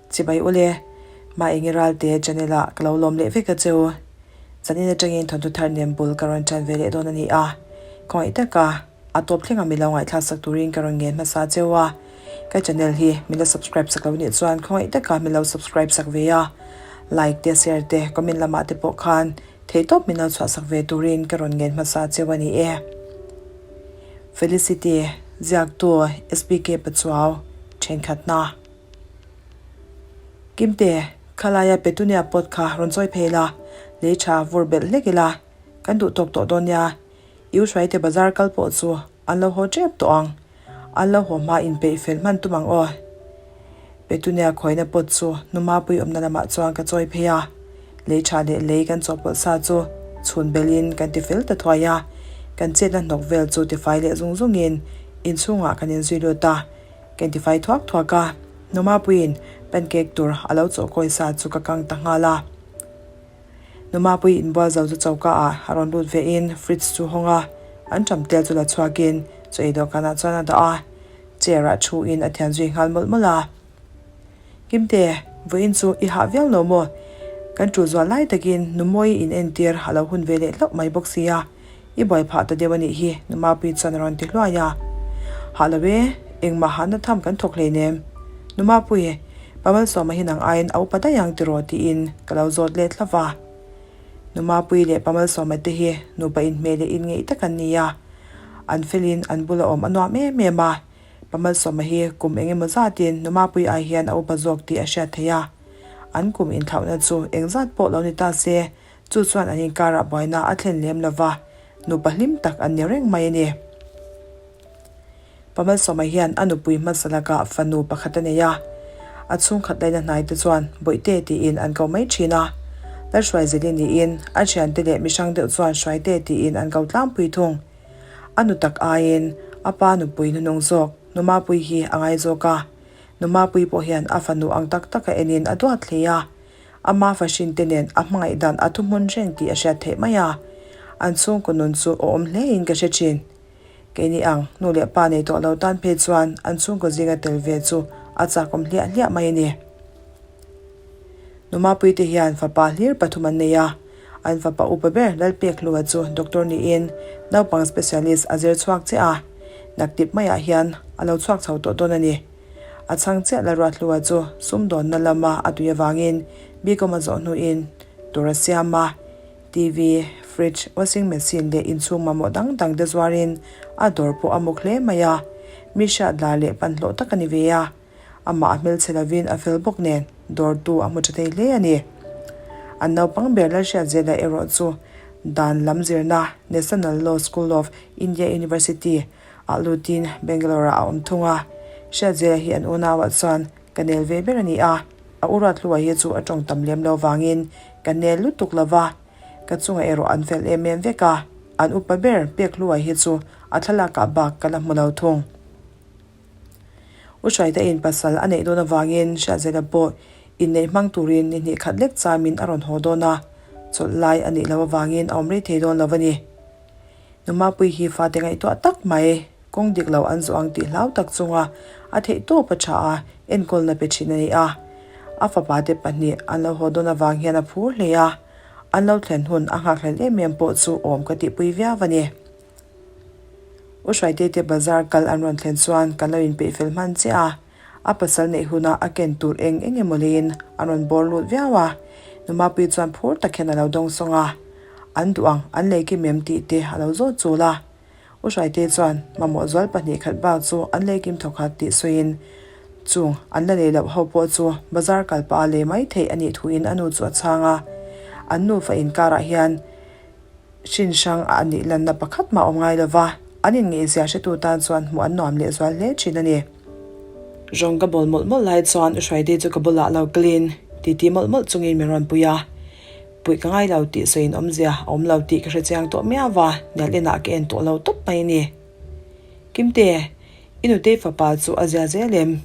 Chibai ule, Maengi Ralte channel ah ka lo lawm leh vek a cheu. Zanin atangin thawnthu thar nem bul ka rawn tan ve leh dawn a ni a, khawngaih taka a tawp thleng a mi lo ngaihthlak sak turin ka rawn ngen hmasa cheu a. Ka channel hi min la subscribe sak lo nih chuan khawngaih taka min lo subscribe sak ve a, like te share te comment lamah te pawh khan theihtawp min lo chhuah sak ve turin ka rawn ngen hmasa cheu a ni e. Felicity, Ziaktu, SBK Pachuau, Thenkhatna. Kimte, khalaia Petunia pot kha rawn chawi phei la, lei tha vur belh hlek ila, kan duh tawk tawh dawn nia. I u Hruaite bazar kal pawh chu an lo haw tep tawh ang. An lo haw hma inpeih fel hman tum ang aw. Petunia khawina pot chu Numapui awmna lamah chuan ka chawi phei a, lei tha leh lei kan chawhpawlh sa chu chhun belhin kan ti fel ta thuai a, kan chetna hnawk vel chu tifai leh zung zungin inchhungah kan inzui lut a. Ka intifai thuak thuak a, Numapuiin pancake tur a lo chawh kawi sa chu ka kang ta nghal a. Numapui inbual zo chu choka ah a rawn lut ve in fridge chu hawng a, an ṭam tel chu la chhuak in chaw ei dawhkan ah chuan a dah a, chair ah thu in a thian zui nghal mawlh mawlh a. Kimte, vawiin chu i hah viau lo maw? Kan ṭul zual lai takin Numawi in entir a lo hun ve leh hlauh mai bawk sia. I buai phah ta deuh a nih hi, Numapui chuan a rawn ti hluai a. Hah lo e, engmah hahna tham kan thawk hleinem. Numapui, Pa Malsawma hi nang aiin a upa daih ang tiraw tiin ka lo zawt let hlauh va. Numapui leh Pa Malsawma te hi nupa inhmeh leh inngeih tak an ni a. An felin an bula awm a nuam em em a. Pa Malsawma hi kum eng emaw zatin Numapui ai hian a upa zawk tih a hriat theih a. An kum inthlauhna chu engzat pawh lo ni ta se, Chu chuan an inkarah buaina a thlen lem lo va, nupa hlim tak an ni reng mai a ni. Pamalsawma hian a nupui hmasa lakah fanu pakhat a nei a, a chhungkhat laina hnaite chuan Bawihte tiin an ko mai thin a. Lalhruaizeli niin a thiante leh mihrang deuh chuan Hruaite tiin an ko tlangpui thung. A nu tak aiin a pa nupui hnunung zawk Numapui hi a ngai zawk a, Numapui pawh hian a fanu ang tak taka enin a duat hle a. Ama fahrin te nen a hmangaih dan a thuhmun reng tih a hriat theih mai a, an chhungkaw nun chu a awm hle in ka hre thin. Keini ang nu leh pa nei tawh lo tan phei chuan an chhungkaw zinga tel ve chu a chakawm hliah hliah mai a ni. Numapui te hian fapa hlir pathum an nei a, an fapa upa ber Lalpekhlua chu doctor niin naupang specialist a zir chhuak chiah a, naktip maiah hian a lo chhuak chho tawh dawn a ni. A chhang chiah la Ruathlua chu sumdawnna lama a tui avangin Bicom a zawh hnuin tur a siam a, TV, fridge, washing machine leh inchhung mamawh dang dang te zuarin a dawr pawh a muk hle mai a, mi hriat lar leh panhlawh tak a ni ve a, amah a hmelchhe lovin a fel bawk nen dawrtu a hmu tha thei hle a ni. An naupang ber Lalhriatzela erawh chu dan lam zirna National Law School of India University Ah lutin Bangalore ah a awm thung a, Hriatzela hi an unauah chuan ka nel ve ber a ni a, a u Ruathluai hi chu a tawng tam lem lo vangin ka nel lutuk lo va, ka chungah erawh an fel em em vek a, an upa ber Pekhluai hi chu a thlalakah bak ka la hmu lo thung. U Hruaita in pasal a neih dawn avangin Hriatzela pawh inneih hmang turin ni hnih khat lek chamin a rawn haw dawn a, chawlh lai a nih loh avangin a awm rei thei dawn lo a ni. Numapui hi fate ngaihtuah tak mai, kawng dik lo an zawh ang tih hlau tak chunga a theih tawp a tha a, enkawlna pe thin a ni a. A fapa te pahnih an lo haw dawn avang hian a phur hle a, an lo thlen hun a nghakhlel em em pawh chu awm ka tihpui viau a ni. U Hruaite te bazar kal an rawn thlen chuan kan lo inpeih fel hman chiah a. A pasal neih hunah a ken tur eng eng emaw leiin a rawn bawr lut viau a, Numapui chuan phur tak hian a lo dawng sawng a, an duh ang, an lei kim em tih te a lo zawt chul a. U Hruaite chuan mamawh zual pahnih khat bak chu an lei kim thawkhat tih sawiin chung an la lei loh ho pawh chu bazar kal pah a lei mai theih a nih thuin a nu chu a chhang a, an nufa inkarah hian Hrin hrang a nih lanna pakhat mah awm ngai lova, an inngeihzia hretu tan chuan hmuh an nuam leh zual hle thin a ni. Rawng ka bawl mawlh mawlh lai chuan U Hruaidei chu ka bulah lo kalin titi mawlh mawlh chungin min rawn pui a, puih ka ngai lo tih sawiin awmzia a awm lo tih ka hre chiang tawh miau va, nel inah ka en tawh lo tawp mai a ni. Kimte, i nutei fapa chu a zia zel em?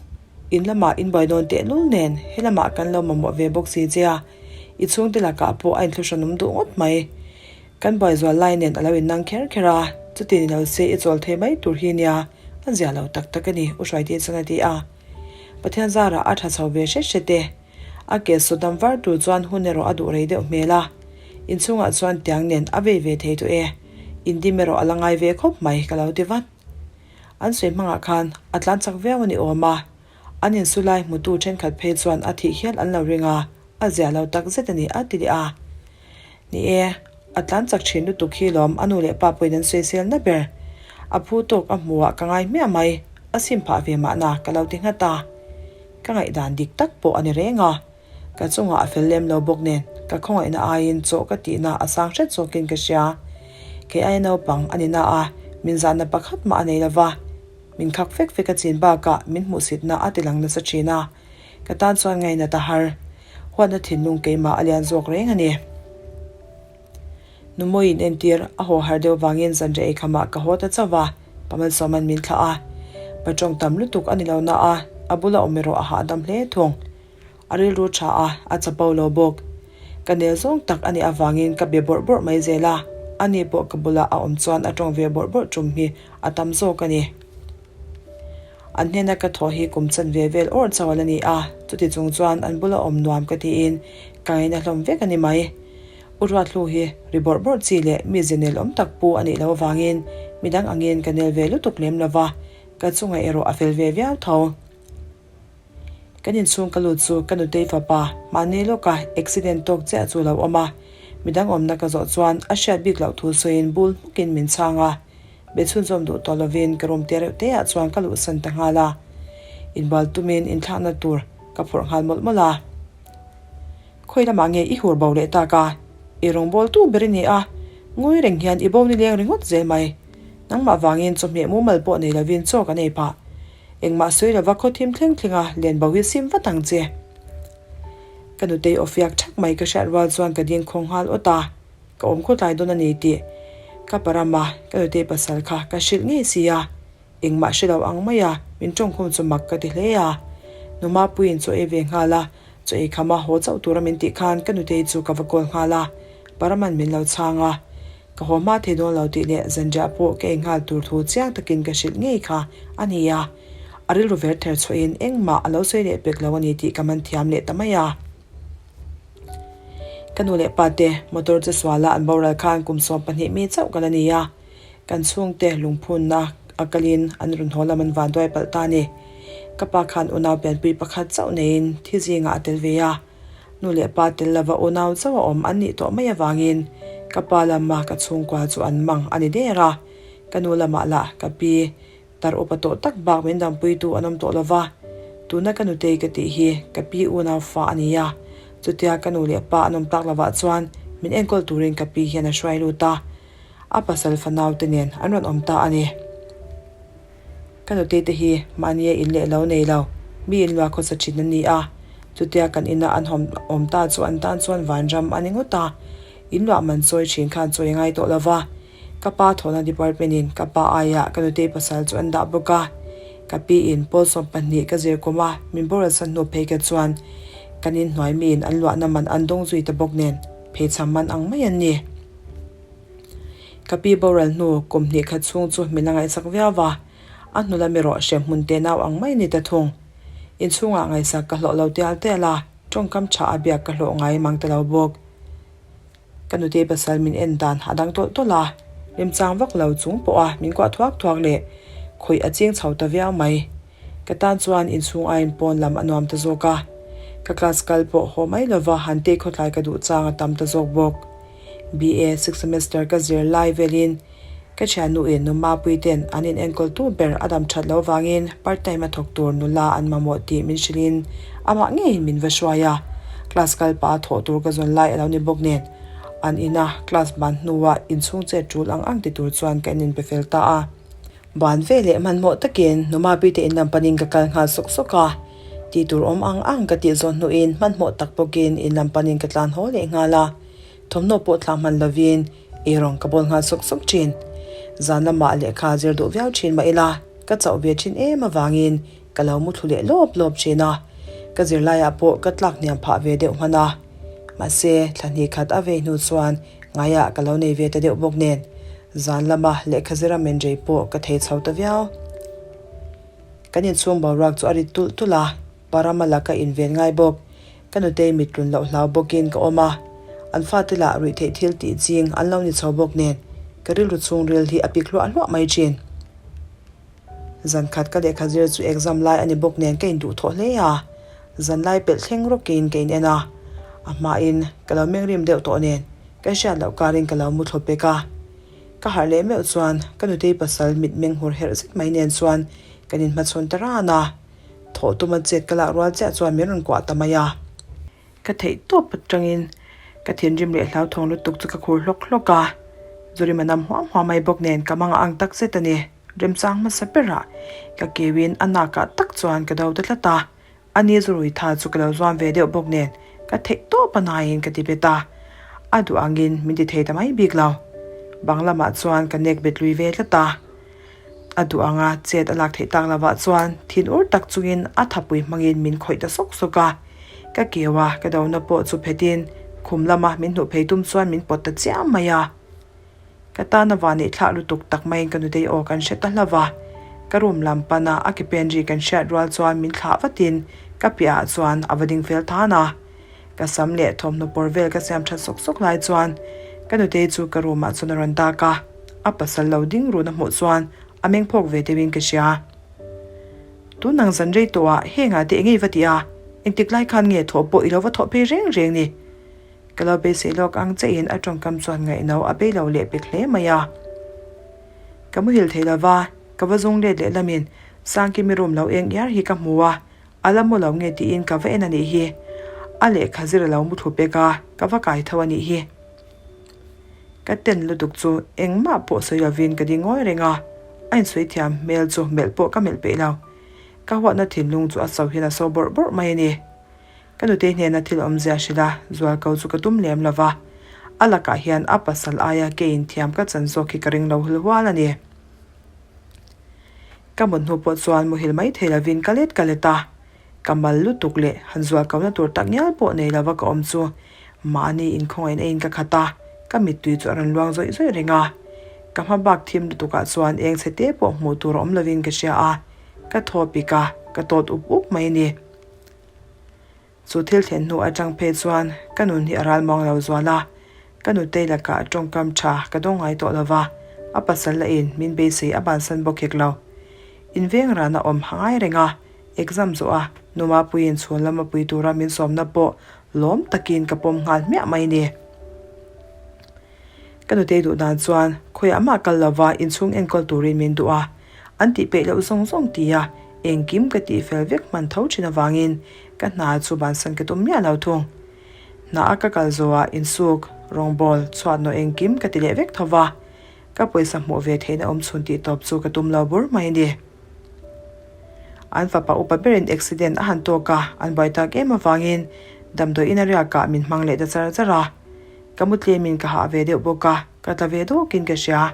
In lamah in buai dawn tehlul nen helamah kan lo mamawh ve bawk si che a, I chhungte lakah pawh a inthlahranawm duh ngawt mai. Kan buai zual lai nen a lo innang kher kher a, chuti ni lo se i chawl thei mai tur hi nia, a zia lo tak tak a ni, U Hruaite chuan a ti a. Pathian zarah a tha chho ve hret hret e. A ke saw dam var tur chuan hun erawh a duh rei deuh hmel a. Inchhungah chuan tiang nen a vei ve thei tawh e. Indim erawh a la ngai ve khawp mai ka lo ti vat. An sawi hmangah khan a tlan chak viau a ni awm a. An insu lai hmutu thenkhat phei chuan a thih hial an lo ring a, a zia lo tak zet a ni a ti leh a. Ni e, a tlan chak thin lutuk hi lawm a nu leh pa pawhin an sawisel na ber. A phu tawk a hmuhah ka ngai hmiah mai, a sim phah ve mahna ka lo ti nghat a. Ka ngaihdan dik tak pawh a ni reng a. Ka chungah a fel lem lo bawk nen ka khawngaihna aiin chaw ka tihna a sang hret zawkin ka hria. Kei aia naupang a ni na a, min zahna pakhat mah a nei lo va. Min khak fek fek a chin bakah min hmuhsitna a tilang nasa thin a. Ka tan chuan ngainat a har. Huatna thinlung keimah a lian zawk reng a ni. Numawiin entir a haw har deuh vangin zanriah ei khamah ka haw ta chauh va, Pamalsawma'n min thlah a. Pa tawng tam lutuk a ni lo na a, a bula awm erawh a hahdam hle thung. A rilru tha a, a chapo lo bawk. Ka nel zawng tak a nih avangin ka be bawrh bawrh mai zel a, ani pawh ka bulah a awm chuan a tawng ve bawrh bawrh tum hi a tam zawk a ni. An hnena ka thawh hi kum chan ve vel awrh chauh a la ni a, chuti chung chuan an bula awm nuam ka tiin ka ngaina hlawm vek a ni mai. U Ruathlu hi ri bawrh bawrh chi leh mi ze nel awm tak pu a nih loh avangin midang angin ka nel ve lutuk lem lo va, ka chungah erawh a fel ve viau tho. Kan inchhung ka lut chu ka nutei fapa mahni lawka accident tawk chiah chu lo awm a, midang awmna ka zawh chuan a hriat bik loh thu sawiin bul hmukin min chhang a, be chhunzawm duh tawh lovin ka room te reuh te ah chuan ka luhsan ta nghal a, inbual tumin inthlakna tur ka phawrh nghal mawlh mawlh a. Khawi lamah nge i hur bo leh tak a? I rawngbawltu ber i ni a, ngawi reng hian i bo nileng ringawt zel mai. Nangmah vangin chawhmeh mumal pawh nei lovin chaw kan ei pah. Engmah sawi lova khaw thim thleng thlenga len bo hi sim vat ang che. Ka nutei aw fiak thak mai ka hriat rual chuan ka ding khawng nghal awt a, ka awm khawtlai dawn a ni tih ka parama ka nutei pasal kha ka hrilh ngei si a, engmah hre lo ang mai a min tawngkhum chu mak ka ti hle a. Numa puiin chaw ei ve nghal a, chaw ei khama haw chauh tura min tih khan ka nutei chu ka va kawl nghal a, paraman min lo chhang a. Ka haw hma thei dawn lo tih leh zanriah pawh ka ei nghal tur thu chiang takin ka hrilh ngei kha a ni a. A rilru ver ther chhuahin engmah a lo sawi leh pek lo a ni tih ka man thiam leh ta mai a. Ka nu leh pa te motor che suala an boral khan kum 12 mi chauh ka la ni a. Kan chhungte lungphunna a kalin an rawn haw lam an vanduai palh ta a ni. Ka pa khan unau pianpui pakhat chauh neiin thi zingah a tel ve a. Nu leh pa tel lova unau chauh a awm an nih tawh mai avangin ka pa lama ka chhungkua chu an mang a ni der a, ka nu lamah lah ka pi tar upa tawh tak bak min dampuitu an awm tawh lova, tuna ka nutei ka tih hi ka pi unau fa a ni a, chutia ka nu leh pa an awm tak lovah chuan min enkawl turin ka pi hian a hruai lut a, a pasal fanau te nen an rawn awm ta a ni. Ka nute te hi mahnia in leh lo nei lo, mi in lua khawsa thin an ni a, chutia kan ina an hawm awm ta chu an tan chuan vanram a ni ngawt a, in luah man chawi thin khan chawi a ngai tawh lo va, ka pa thawhna department in ka pa aiah ka nutei pasal chu an dah bawk a, ka pi in pawl 12 ka zir kum a, min boral san hnu phei ka chuan kan in hnuai mi in an luahna man an dawng zui ta bawk nen pheichham man ang mai an ni. Ka pi boral hnu kum hnih khat chhung chu min la ngaihsak viau va, a hnu lam erawh hremhmun te nau ang mai ni ta thung. Inchhungah ngaihsak ka hlawh lo tial tial a, tawngkam tha a biak ka hlawh ngai mang ta lo bawk. Ka nutei pasal min en dan a dang tawlh tawlh a, remchang vak lo chung pawha min kuah thuak thuak leh khawih a ching chho ta viau mai. Ka tan chuan inchhung aiin pawn lam a nuam ta zawk a, ka class kal pawh haw mai lova han tei khawtlai ka duh chang a tam ta zawk bawk. BA sixth semester ka zir lai velin ka thiannuin nu Mapui ten an in enkawltu ber a dam that loh vangin part time a thawk tur nula an mamawh tih min hrilhin amah ngeiin min va hruai a, class kal pah a thawh tur ka zawn lai a lo ni bawk nen an ina class ban hnua inchhung chet tul ang ang ti tur chuan ka in inpe fel ta a. Ban ve leh hmanhmawh takin nu Mapui te in lam panin ka kal nghal sawk sawk a, tih tur awm ang ang ka tih zawh hnuin hmanhmawh tak bawkin in lam panin ka tlan haw leh nghal a. Thawmhnaw pawh thlah hman lovin ei rawng ka bawl nghal sawk sawk thin. Zan lamah lehkha zir duh viau thin mah ila ka chauh ve thin em avangin ka lo muthlu leh lawp lawp thin a, ka zirlaiah pawh ka tlak hniam phah ve deuh hman a. Mahse, thla hnih khat a vei hnu chuan ngaiah ka lo nei ve ta deuh bawk nen zan lama lehkha zira men rei pawh ka thei chho ta viau. Kan inchhung boruak chu a rit tulh tulh a. Parama laka inven ngai bawk. Ka nutei mit tlun loh hlau bawkin ka awm a, an fate lah ruih theih thil tih ching an lo ni chho bawk nen ka rilru chhungril hi a pik hluah hluah mai thin. Zan khat ka lehkha zir chu exam lai a ni bawk nen ka induh thawh hle a, zan lai pelh thleng rawkin ka in en a, a hmain ka lo mengrim deuh tawh nen ka hriat loh karin ka lo mu thlawp pek a. Ka harh leh meuh chuan ka nutei pasal mitmeng hur herh zet mai nen chuan kan inhmachhawn ta ran a. Thawh tuma chet ka lak rual chiah chuan min rawn kuah ta mai a. Ka theih tawp atangin ka thinrim leh hlauthawng lutuk chu ka khur hlawk hlawk a. Zurima nam huam huam mai bawk nen ka mang a ang tak zet a ni. Remchang hmasa berah ka keuin a nakah tak chuan ka do ta tlat a. A ni zurui tha chu ka lo zuam ve deuh bawk nen ka theih tawp a naiin ka ti bet a. A duh angin min ti thei ta mai bik lo. Bang lamah chuan ka nek bet lui ve tlat a. A duh anga chet a lak theih tak lovah chuan thin ur tak chungin a thapui hmangin min khawih ta sawk sawk a. Ka keu a, ka dona pawh chu phetin khum lama min hnuh phei tum chuan min pawt ta chiam mai a. Ka tana van ih thlah lutuk tak maiin ka nutei aw kan hre ta hlauh a. Ka room lam pana a ke pen ri kan hriat rual chuan min thlah vatin ka piahah chuan a va ding fel than a. Ka sam leh thawmhnaw pawr vel ka siam that sawk sawk lai chuan ka nutei chu ka room ah chuan a rawn dak a, a pasal lo ding run a hmuh chuan a meng phawk ve deuhin ka hria. Tun ang zan rei tawh ah heng ah te eng ei va ti a, engtik lai khan nge thawh pawh i lo va thawh phei reng reng ni? Ka lo beisei lawk ang che in a tawngkam chuan ngaihno a bei lo leh pek hle mai a. Ka muhil thei lova, ka va zung let leh lamin Sangkimi room lo eng iar hi ka hmu a, A la mu lo nge tiin ka va en a nih hi. A lehkha zir a lo mu thlu pek a, ka va kai tho a nih hi. Ka ten lutuk chu engmah pawh sawi lovin ka ding ngawi reng a, a insawi thiam hmel chu melh pawh ka melh peih lo. Ka huatna thinlung chu a so hian a so bawrh bawrh mai a ni. Ka nutei hnena thil awmzia hrilh a, zualko chu ka tum lem lo va. A lakah hian a pasal aia ke inthiam ka chan zawk hi ka ring lo hul hual a ni. Ka mut hnu pawh chuan muhil mai thei lovin ka let ka let a, ka mal lutuk leh han zual kohna tur tak ngial pawh nei lova ka awm chu mahni inkhawngaihna in ka khat a, ka mittui chu a rawn luang zawih zawih reng a. Ka hma bak thim lutukah chuan eng chhe te pawh hmuh tur a awm lovin ka hria a, ka thaw pik a, ka tawt up up mai a ni. Chu thil thlen hnu atang phei chuan ka nun hi a ral muang lo zual a, ka nutei lakah tawngkam tha ka dawng ngai tawh lo va, a pasal la in min beisei a bansan bawk hek lo. Inveng rana awm ha ngai reng a, exam zawh a Numapuiin chhun lama pui tura min sawmna pawh lawm takin ka pawm nghal hmiah mai ni. Ka nutei duh dan chuan khawiah mah kal lova inchhung enkawl turin min duh a, an tih peih loh zawng zawng tia engkim ka tih fel vek hman tho thin avangin ka hna chu bansan ka tum miah lo thung. Hna a ka kal zawhah insuk, rawngbâwl, chhuatnaw engkim ka ti leh vek tho va, ka pawisa hmuh ve theihna awm chhun tih tawp chu ka tum lo bur mai a ni. An fapa upa berin accident a han tawk a, an buai tak em avangin damdawiin a riakah min hmang leh ta char char a. Ka mu tlemin ka hah ve deuh bawk a, ka tla ve dawkin ka hria.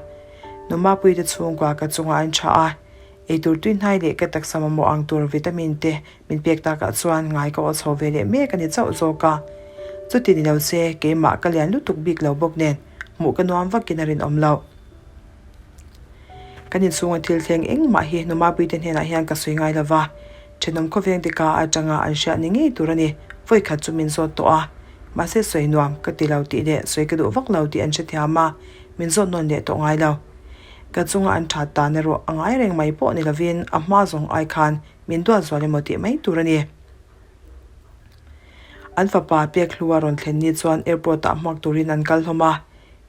Numapuite chhungkua ka chungah an tha a, eitur tuihnai leh ka taksa mamawh ang tur vitamin te min pek takah chuan ngai ka aw chho ve leh mek a ni chauh zawk a. Chuti ni lo se keimah ka lian lutuk bik lo bawk nen hmuh ka nuam vakin a rinawm loh. Kan inchhunga thil thleng engmah hi Numapuite hnenah hian ka sawi ngai lo va, Thenawm khawveng te ka atanga an hriat ni ngei tur a ni, vawikhat chu min zawt tawh a. Mahse sawi nuam ka ti lo tih leh sawi ka duh vak lo tih an hrethiam a, min zawt nawn leh tawh ngai lo. Ka chunga an that tan erawh a ngai reng mai pawh ni lovin a hma zawng ai khan min duat zual emaw tih mai tur a ni. An fapa Pekhlua rawn thlen ni chuan airport ah hmuak turin an kal hlawm a,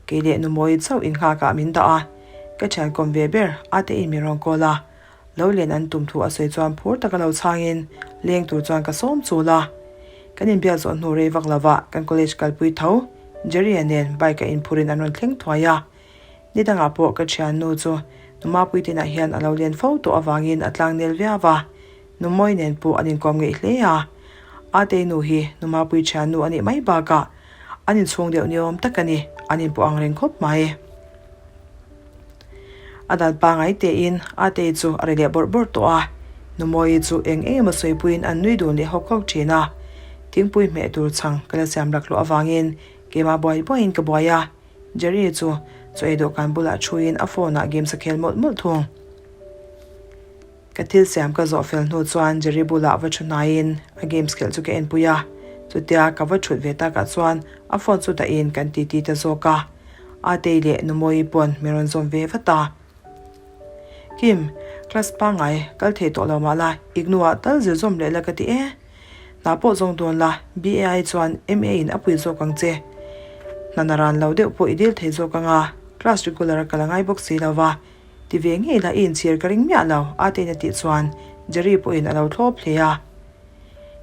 kei leh Numawi chauh innghakah min dah a, ka thian kawm ve ber a te in min rawn call a. Lo len an tum thu a sawi chuan phur taka lo chhangin leng tur chuan ka sawm chul a. Kan inbiak zawh hnu rei vak lovah kan college kalpui tho Jerry-a nen bike-a inphurin an rawn thleng thuai a. Ni dangah pawh ka thiannu chu Numapuii tinah hian a lo len fo tawh avangin a tlang nel viau a, Numawi nen pawh an inkawm ngeih hle a. Atei nu hi Numapuii thiannu a nih mai bakah an inchhung deuh niawm tak a ni, an inpawh ang reng khawp mai. A dan pangai tein Atei chu a ri leh bawrh bawrh tawh a, Numawi chu eng eng emaw sawipuiin an nui dun leh hawk hawk thin a. Thingpui hmeh tur chhang ka la siam rak luah avangin keimah buai buaiin ka buai a, Jerry chu chaw ei dawhkan bulah thuin a phone ah games a khel mawlh mawlh thung. Ka thil siam ka zawh fel hnu chuan Jerry bulah va thu hnaiin a games khelh chu ka enpui a, chutia ka va thut ve takah chuan a phone chu dahin kan titi ta zawk a. Atei leh Numawi pawn min rawn zawm ve vat a. Kim, class pangngai kal thei tawh lo mah la, ignu-ah tal zir zawm leh la ka ti e. Hna pawh zawng dawn la, BAI chuan MA in a pui zawk ang che. Hna na ran lo deuh pawh i dil thei zawk ang a, class regular a kal a ngai bawk si lo va. Ti ve ngei la i inchhir ka ring miah lo, Atein a tih chuan Jerry pawhin a lo thlawp hle a.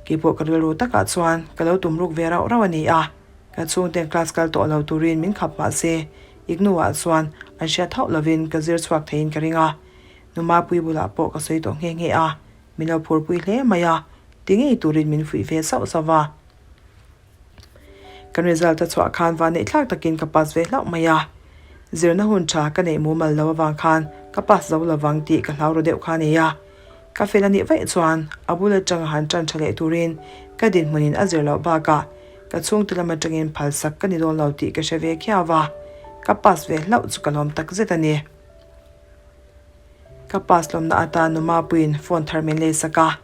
Keipawh ka rilru takah chuan ka lo tum ruk ve rauh rauh a ni a, ka chhungten class kal tawh lo turin min khap mah se, Ignu-ah chuan an hriat hauh lovin ka zir chhuak theiin ka ring a. Numapui bulah pawh ka sawi tawh nghe nghe a. Min lo phurpui hle mai a, ti ngei turin min fuih ve sauh sauh va. Kan result a chhuah khan van neih thlak takin ka pass ve hlauh mai a. Zirna hun tha ka neih mumal lo avang khan ka pass zo lovang tih ka hlau ru deuh kha a ni a. Ka fel a nih vaih chuan a bul atanga han tan tha leh turin ka dinhmunin a zir loh bakah ka chhungte lam atangin phalsak ka ni dawn lo tih ka hre ve khiau va. Ka pass ve hlauh chu ka lawm takzet a ni. Ka pass lawmna atan nu Mapuiin phone thar min lei sak a,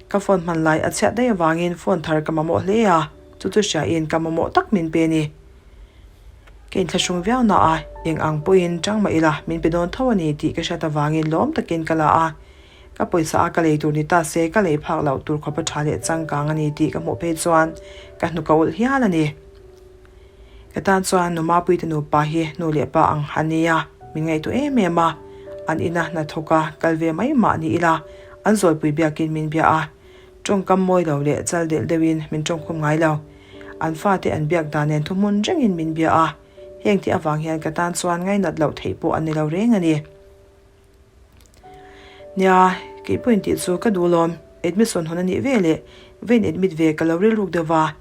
ka phone hman lai a chhiat daih avangin phone thar ka mamawh hle a, chu chu hriain ka mamawh tak min pe a ni. Ka inthlahrung viau na a, eng ang pawhin chang mah ila min pe dawn tho a ni tih ka hriat avangin lawm takin ka la a, ka pawisa a ka lei tur ni ta se ka lei phak loh tur khawpa tha leh changkang a ni tih ka hmuh phei chuan ka hnuk a ulh hial a ni. Ka tan chuan nu Mapuite nupa hi nu leh pa ang a nia, min ngaihtuah em em a. An ina hnathawk a kal ve mai mah ni ila, an zawlpui biakin min bia a. Tawngkam mawi lo leh chal delh deuhin min tawngkhum ngai lo. An fate an biak dan nen thuhmun rengin min bia a, heng te avang hian ka tan chuan ngainat loh theih pawh a ni lo reng a ni. Nia, kei pawhin tih chu ka duh lawm, admission hawn a nih ve leh vein admit ve ka lo rilruk deuh va,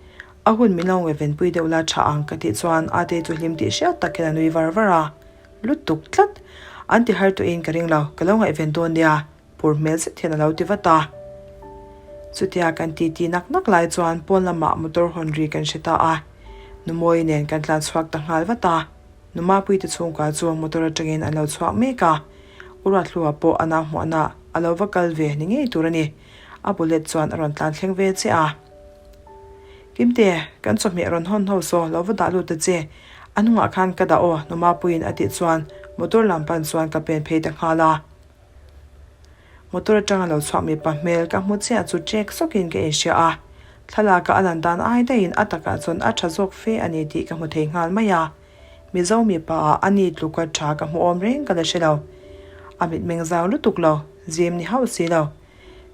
a hun min lo ngaihvenpui deuh la tha ang ka tih chuan Atei chu hlim tih hriat tak hian a nui var var a, lutuk tlat, an ti har tawhin ka ring lo, ka lo ngaihven dawn nia, phur hmel zet hian a lo ti vat a. Chutia kan titi nak nak lai chuan pawn lamah motor hawn ri kan hre ta a, Numawi nen kan tlan chhuak ta nghal vat a. Nu Mapuite chhungkua chu motor atangin an lo chhuak mek a, U Ruathlua pawh a nau hmuahna a lo va kal ve ni ngei tur a ni. A bullet chuan a rawn tlan thleng ve che a. Kimte, kan chawhmeh rawn hawn ho saw lo va dah lut ta che, a hnungah khan ka dah aw Nu Mapuiin a tih chuan motor lam pan chuan ka pen phei ta nghal a. Motor atanga lo chhuak mipa hmel ka hmu chiah chu ṭek sawkin ka inhria a, thlalaka a lan dan ai daihin a takah chuan a ṭha zawk fe a ni tih ka hmu thei nghal mai a. Mizo mipa ah a ni tluka ṭha ka hmu awm reng ka la hre lo. A mitmeng zau lutuk lo, zim ni hauh si lo.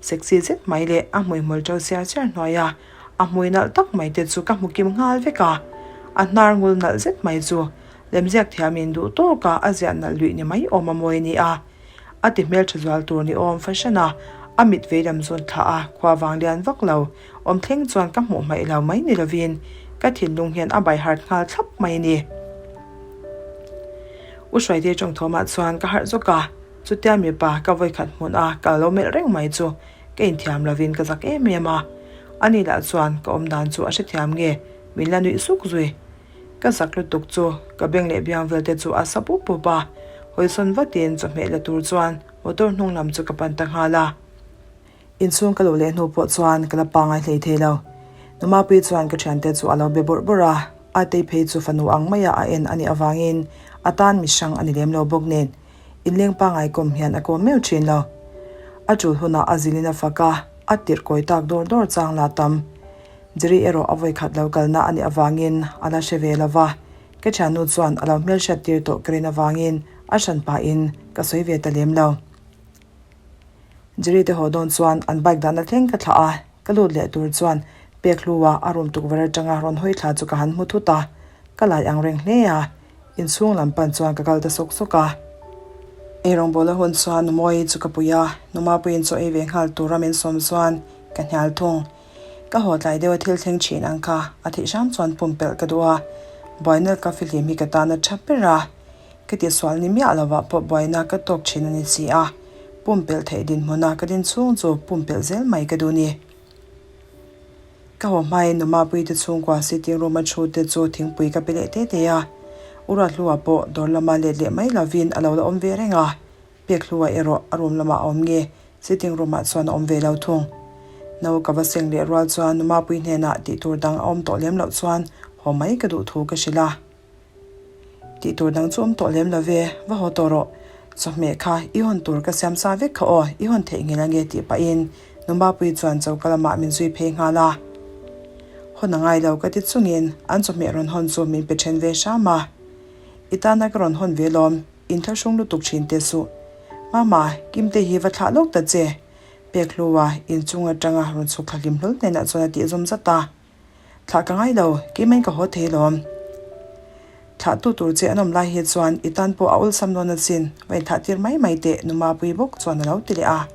Sexy zet mai leh a hmuihmul ṭo siar siar hnuaia a hmui nalh tak mai te chu ka hmu kim nghal vek a, a hnar ngul nalh zet mai chu lemziak thiamin duh tawka a ziah nalh luih ni mai awm a mawi a ni a. A ti hmeltha zual tur ni awm fahran a, a mit veilam zawn thlah a, khua vang lian vak lo, awm thleng chuan ka hmuh hmaih lo mai ni lovin ka thinlung hian a baiharh nghal thlap mai a ni. U Hruaite tawngthawmah chuan ka harh zawk a, chutia mipa ka vawikhat hmun a ka lo melh reng mai chu ka inthiam lovin ka zak em em a, ani lah chuan ka awmdan chu a hrethiam nge min la nuih suk zui. Ka zak lutuk chu ka beng leh biang vel te chu a sa pup pup a, hawisawn vatin chawhmeh la tur chuan motor hnung lam chu ka pan ta nghal a. Inchhung ka luh leh hnu pawh chuan ka la pangai hlei thei lo. Numapui chuan ka thiante chu a lo be bawrh bawrh a, Atei phei chu fanu ang maia a en a nih avangin a tan mihrang a ni lem lo bawk nen inleng pangai kawm hian a kawm meuh thin lo. A tul hunah a zilin a fak a, a tirh kawi tak dawr dawr chang la tam. Jerry erawh a vawikhat lo kalna a nih avangin a la hre ve lo va, ka thiannu chuan a lo hmelhriat tir tawh ka rin avangin a hran pahin ka sawi ve ta lem lo. Jerry te haw dawn chuan an bike dahna thleng ka thlah a, ka lut leh tur chuan pek hlua a room tukverh atanga rawn hawi thla chu ka han hmu thut a, ka lai ang reng hle a, inchhung lam pan chuan ka kal ta sawk sawk a. Eirawngbawl a hun chuan Numawi chu ka pui a, Numapuiin chaw ei ve nghal tura min sawm chuan ka hnial thung. Ka haw tlai deuh a thil thleng thin ang kha a theih hram chuan pumpelh ka duh a, buaina ka fihlim hi ka tan a tha ber a, ka tihsual ni miah lovah pawh buaina ka tawk thin a ni si a, pumpelh theih dinhmuna ka din chhung chu pumpelh zel mai ka duh ni. Ka haw hmain Numapui te chhungkua sitting room a thu te chu thingpui ka pe leh te te a, U Ruathlua pawh dawr lama let leh mai lovin a lo la awm ve reng a, Pekhlua erawh a room lamah a awm nge. Sitting room ah chuan a awm ve lo thung. No ka va seng leh rual chuan nu Mapui hnenah tih tur dang a awm tawh lem loh chuan haw mai ka duh thu ka hrilh a. Tih tur dang chu awm tawh lem lo ve, va haw tawh rawh. Chawhmeh kha i hawn tur ka siam sa vek kha aw, i hawn theih ngei ange tih pahin nu Mapui chuan choka lamah min zui phei nghal a. Hawn a ngai lo ka ti chungin an chawhmeh rawn hawn chu min pe then ve hram a. I tana ka rawn hawn ve lawm. Inthlahrung lutuk thin teh suh. Mama, Kimte hi va thlah lawk ta che. Pek hlua inchung atanga rawn chhuk thla hlim hlawl hnenah chuan a tih zawm zat a. Thlah ka ngai lo, keimahin ka haw thei lawm. Thlah tu tur che an awm lai hi chuan i tan pawh a awlsam dawn asin, va inthlah tir mai mai teh Numapui bawk chuan a lo ti leh a.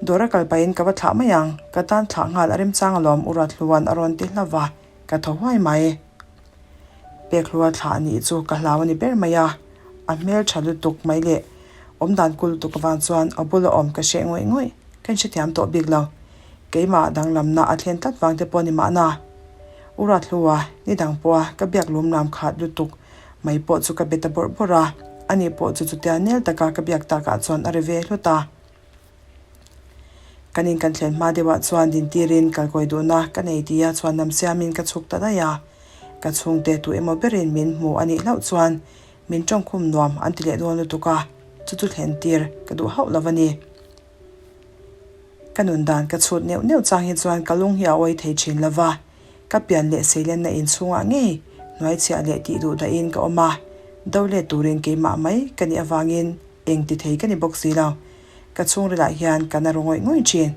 Dawr a kal pahin ka va thlah mai ang, ka tan thlah nghal a remchang alawm U Ruathlua'n a rawn ti hlauh va, ka thaw huai mai. Pekhlua thlah nih chu ka hlau a ni ber mai a, a hmel tha lutuk mai leh awmdan kul lutuk avang chuan a bula awm ka hreh ngawih ngawih, ka inhrethiam tawh bik lo. Keimah danglamna a thlen tlat vang te pawh ni mahna. U Rathlua, ni dang pawha ka biak lum lam khat lutuk mai pawh chu ka be ta bawrh bawrh a, ani pawh chu chutia nel taka ka biak takah chuan a ri ve hlut a. Kan in kan thlen hma deuhah chuan dintirin kalkawi duhna ka nei tia chhuan lam siamin ka chhuk ta daih a. Ka chhungte tu emaw berin min hmu a nih hlauh chuan min tawngkhum nuam an ti leh dawn lutuk a, chu chu thlen tir ka duh hauh lo a ni. Ka nun dan ka chhut neuh neuh chang hi chuan ka lung hi a awi thei thin lo va, ka pian leh seilenna inchhungah ngei hnuaichhiah leh tih duh dahin ka awm a, do let turin keimah mai ka nih avangin Eng ti thei ka ni bawk si lo. Ka chhungrilah hian ka na ru ngawih ngawih thin.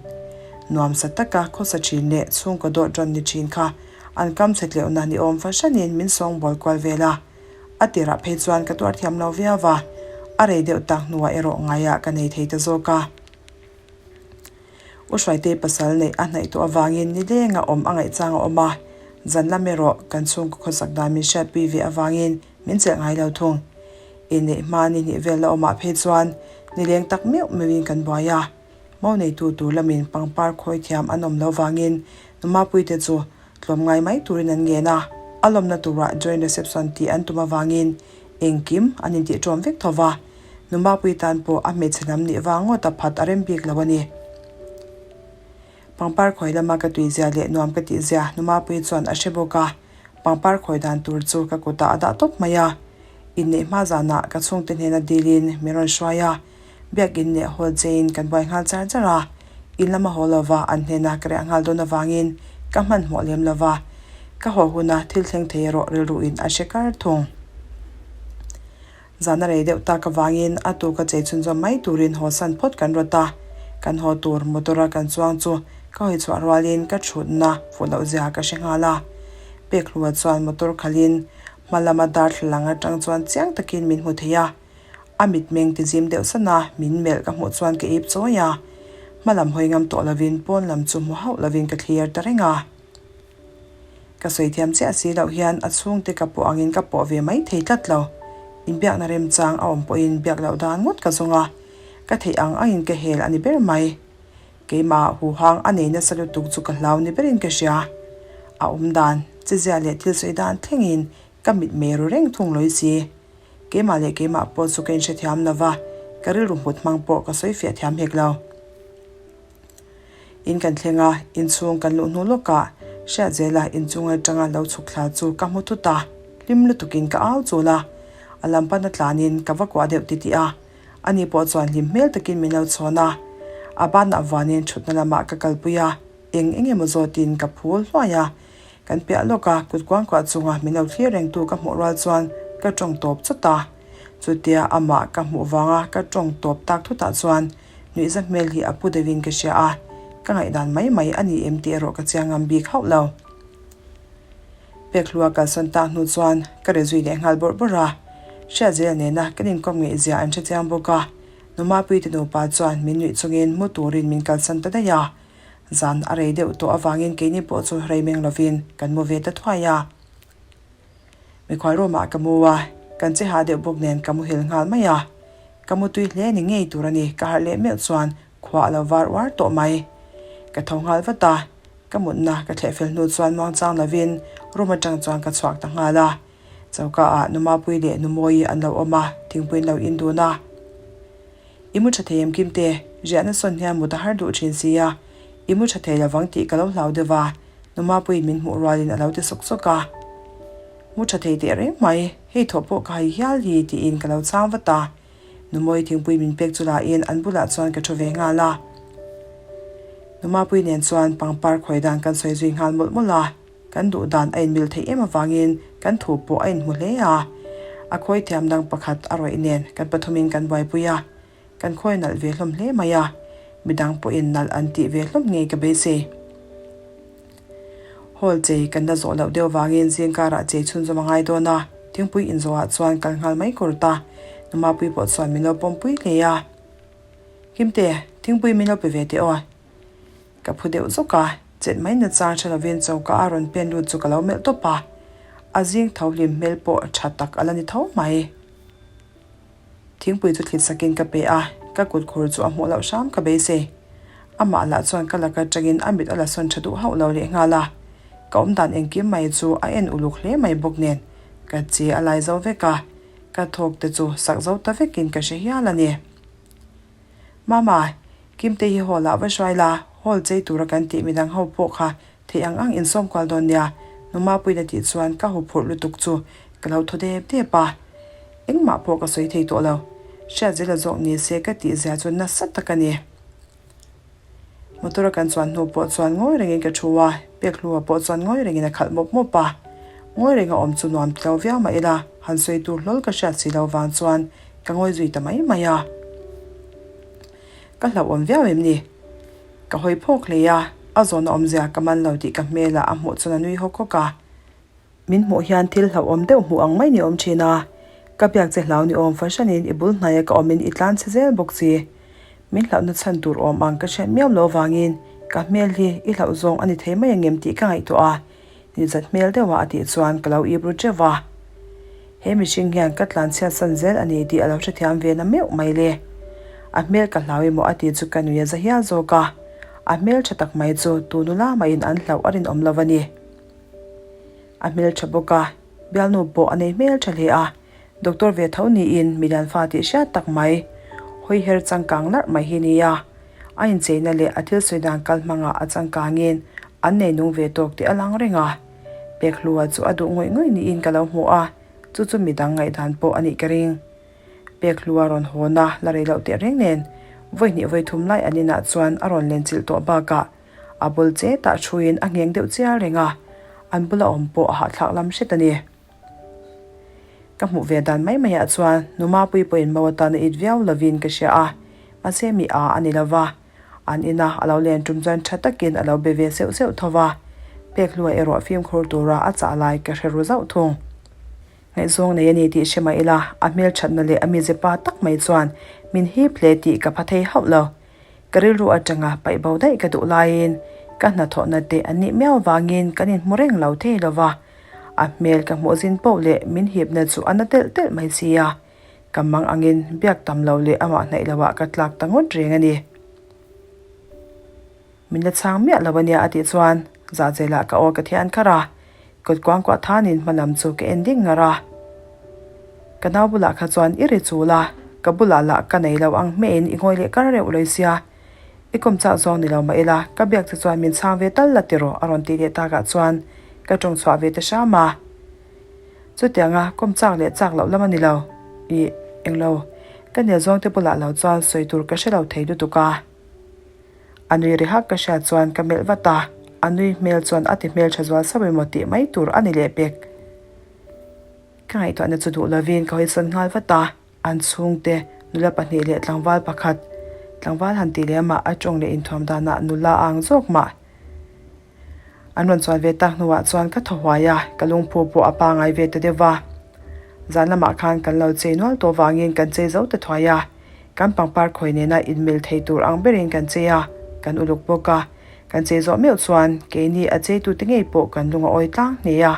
Nuamsa taka khawsa thin leh chhungkaw dawt rawn ni thin kha an kam chhe tleuhna ni awm fahranin min sawngbawl kual vel a. A tirah phei chuan ka tuar thiam lo viau va, a rei deuh tak hnuah erawh ngaiah ka nei thei ta zawk a. U Hruaitei pasal neih a hnaih tawh avangin nilenga awm a ngaihchang a awm a, zan lam erawh kan chhungkaw khawsak dan min hriatpui ve avangin min chelh ngai lo thung. Inneih hma ni hnih vel la awmah phei chuan nileng tak meuh meuhin kan buai a, mo neitu tur lamin pangpar khawi thiam an awm lo vangin Numapuite chu tlawm ngai mai turin an ngen a, a lawmna turah joint reception tih an tum avangin engkim an intih ṭawm vek tho va, Numapui tan pawh a hmeichhe lam nih vang ngawt a phat a rem bik lo a ni. Pangpar khawi lama ka tuizia leh nuam ka tihzia Numapui chuan a hre bawk a, pangpar khawi dan tur chu ka kutah a dah tawp mai a. Inneih hma zanah ka chhungte hnena dilin min rawn hruai a, biakin leh hall chein kan buai nghal char char a. In lama haw lova an hnena ka riah nghal dawn avangin ka hmanhmawh lem lova, ka haw huna thil thleng thei erawh rilruin a hre kar thung. Zan a rei deuh tak avangin a tuk a chei chhunzawm mai turin haw san phawt kan rawt a, kan haw tur motor a kan chuang chu ka hawi chhuah rualin ka thutna fuh loh zia ka hre nghal a. Pekhlua chuan motor khalhin hma lama darthlalang atang chuan chiang takin min hmu thei a, a mitmeng ti zim deuh san a min melh ka hmuh chuan ka ip chawi a, hma lam hawi ngam tawh lovin pawn lam chu hmu hauh lovin ka thlir ta reng a. Ka sawi thiam chiah si loh hian a chhungte ka pawh angin ka pawh ve mai thei tlat lo. Inbiakna remchang a awm pawhin biak loh dan ngawt ka zawng a, ka theih ang angin ka hel a ni ber mai. Keimah huhang a nei nasa lutuk chu ka hlau ni berin ka hria. A awm dan, chezia leh thil sawi dan thlengin ka mitmei ru reng thung lawi si. Keimah leh keimah pawh chu ka inhrethiam lo va, ka rilru hmut hmang pawh ka sawi fiah thiam hek lo. In kan thleng a, inchhung kan luh hnu lawkah Hriatzela inchung atanga lo chhuk thla chu ka hmu thut a, hlim lutukin ka au chul a, a lam pana tlanin ka va kuah deuh titih a, ani pawh chuan hlim hmel takin min lo chhawn a, a banah vuanin thutna lamah ka kalpui a, eng eng emaw zawtin ka phul hluai a, kan piah lawka kut kuangkuah chunga min lo thlir rengtu ka hmuh rual chuan ka tawng tawp chawt a, chutia amah ka hmuh vanga ka tawng tawp tak thutah chuan Nuihza hmel hi a pu deuhin ka hria a, ka ngaihdan mai mai a ni em tih erawh ka chiang ngam bik hauh lo. Pekhlua kalsawn tak hnu chuan ka re zui leh nghal bawrh bawrh a, Hriatzela nena kan inkawm ngaihzia an hre chiang bawk a, Numapuite nupa chuan min nuih chungin mu turin min kalsan ta daih a, zan a rei deuh tawh avangin keini pawh chu rei meng lovin kan mu ve ta thuai a. Mikhual room ah ka mu a, kan che hah deuh bawk nen ka muhil nghal mai a. Ka mu tui hle ni ngei tur a ni, ka harh leh meuh chuan khua a lo var uar tawh mai. Ka tho nghal vat a, ka mutna ka thleh fel hnu chuan muangchang lovin room atang chuan ka chhuak ta nghal a. Choka ah Nu Mapui leh Nu Mawi an lo awm a, thingpui an lo in dun a. I mu tha thei em Kimte? Riahna sawn hian mut a har duh thin si a, i mu tha thei lovang tih ka lo hlau deuh va, Numapuiin min hmuh rualin a lo ti sawk sawk a. Mu tha thei teh reng mai, hei thawh pawh ka hai hial hi tiin ka lo chhang vat a. Numawi thingpui min pek chu lahin an bulah chuan ka thu ve nghal a. Numapui nen chuan pangpar khawi dan kan sawi zui nghal mawlh mawlh a. Kan duh dan a inmil theih em avangin kan thu pawh a inhmu hle a. A khawi thiam dang pakhat a rawih nen kan pathumin kan buaipui a. Kan khawi nalh ve hlawm hle mai a, midang pawhin nalh an tih ve hlawm ngei ka beisei. Hall chei kan la zawh loh deuh vangin zingkarah chei chhunzawm a ngai dawn a, thingpui inzawhah chuan kal nghal mai kawr ta. Numapui pawh chuan min lo pawmpui hle a. Kimte, thingpui min lo pe ve teh aw. Ka phu deuh zawk a, chet mai na chang hre lovin choka a rawn pen lut chu ka lo melh tawp a, a zing tho hlim hmel pawh tha tak a la ni tho mai. Thingpui chu thlit sakin ka pe a, ka kut khur chu a hmuh loh hram ka beisei. Amah lah chuan ka laka tangin a mit a la sawn tha duh hauh lo leh nghal a. Ka awmdan engkim mai chu a en uluk hle mai bawk nen ka che a lai zo vek a, ka thawk te chu sak zo ta vekin ka hre hial a ni. Mama, Kimte hi hall ah va hruai la, hall chei tura kan tih midang ho pawh kha Theih ang ang insawm kual dawn nia, Numapuiin a tih chuan ka huphurh lutuk chu ka lo thaw dep dep a. Engmah pawh ka sawi thei tawh lo. Hriatzela zawk ni se ka tih zia chu nasa tak a ni. Motor a kan chuan hnu pawh chuan ngawi rengin ka thu a, Pekhlua pawh chuan ngawi rengin a khalh mawp mawp a. Ngawi renga awm chu nuam ti lo viau mah ila, han sawi tur hlawl ka hriat si lo vang chuan ka ngawi zui ta mai mai a. Ka hlauhawm viau em ni? Ka hawi phawk hle a, a zawhna awmzia ka man lo tih ka hmelah a hmuh chuan a nui hawk hawk a. Min hmuh hian thil hlauhawm deuh hmuh ang mai ni awm thin a, ka biak che hlau ni awm fahranin i bul hnaia ka awmin i tlan chhe zel bawk si. Min hlauhna chhan tur awm ang ka hriat miau lo vangin ka hmel hi i hlauh zawng a ni thei mai angem tih ka ngaihtuah a, Nizat hmel deuha a tih chuan ka lo ip ru teuh va. He mihring hian ka tlan chhiat san zel a ni tih a lo hrethiam ve na meuh mai le. A hmel ka hlau emaw a tih chu ka nui a za hial zawk a. A hmel tha tak mai chu tu nula mahin an hlauh a rinawm lo a ni. A hmel tha bawk a, bialnu pawh a nei hmel tha hle a. Doctor ve tho niin milian fa tih hriat tak mai, hawi her changkang larh mai hi nia. A incheina leh a thil sawi dan kal hmangah a changkangin an nei nung ve tawk tih a lang reng a. Pekhlua chu a duh ngawih ngawih niin ka lo hmu a, chu chu midang ngaihdan pawh a nih ka ring. Pekhlua rawn hawn a la rei loh teh reng nen, vawi hnih vawi thum lai an inah chuan a rawn len chilh tawh bakah a bul chetah thuin a ngheng deuh chial reng a, an bula awm pawh a hahthlak lam hret a ni. Ka hmuh ve dan mai maiah chuan nu Mapuii pawhin mo atan a it viau lovin ka hria a, mahse mi a a ni lo va. An ina a lo len tum chuan tha takin a lo be ve seuh seuh tho va, Pekhlua erawh fimkhur tura a chah lai ka hre ru zauh thung. Ngaihzawng nei a ni tih hre mah ila, a hmelthatna leh a mize pa tak mai chuan min hip hle tih ka pha thei hauh lo. Ka rilru atanga paih bo daih ka duh laiin ka hnathawhna te an nih miau vangin kan inhmu reng lo thei lo va. A hmel ka hmuh zin poh leh min hipna chu a na telh telh mai sia. Ka mang angin biak tam lo leh amah hnaih loah ka tlak ta ngawt reng a ni. Min la chhang miah lo a nia a tih chuan zahzelah ka aw ka thian kharh a, kut kuangkuah thanin hma lam chu ka en ding ngar a. Ka nau bulah kha chuan i ri chul a, ka bulah lah ka nei lo ang hmehin i ngawi leh kar reuh loi sia. I kawm chak zawng ni lo mah ila, ka biak che chuan min chhang ve tal la tiraw a rawn tih leh takah chuan ka tawng chhuah ve ta hram a. Chutianga kawm chak leh chak loh lam a ni lo. Ih, englo, ka nel zawngte bulah lo chuan sawi tur ka hre lo thei lutuk a. A nui ri hak ka hriat chuan ka melh vat a, a nui hmel chuan a ti hmel tha zual sauh emaw tih mai tur a ni leh pek. Ka ngaihtuahna chu duh lovin ka hawisawn nghal vat a, an chhungte nula pahnih leh tlangval pakhat, tlangval han tih leh mah a tawng leh inthuam danah nula a ang zawk mah. An rawn chuan ve tak hnuah chuan ka thaw huai a, ka lungphu pawh a pangai ve ta deuh va. Zan lamah khan kan lo chei nual tawh vangin kan chei zo ta thuai a, kan pangpar khawi nena inmil thei tur ang berin kan chei a, kan uluk bawk a. Kan chei zawh meuh chuan keini a cheitute ngei pawh kan lung a awi tlang hle a,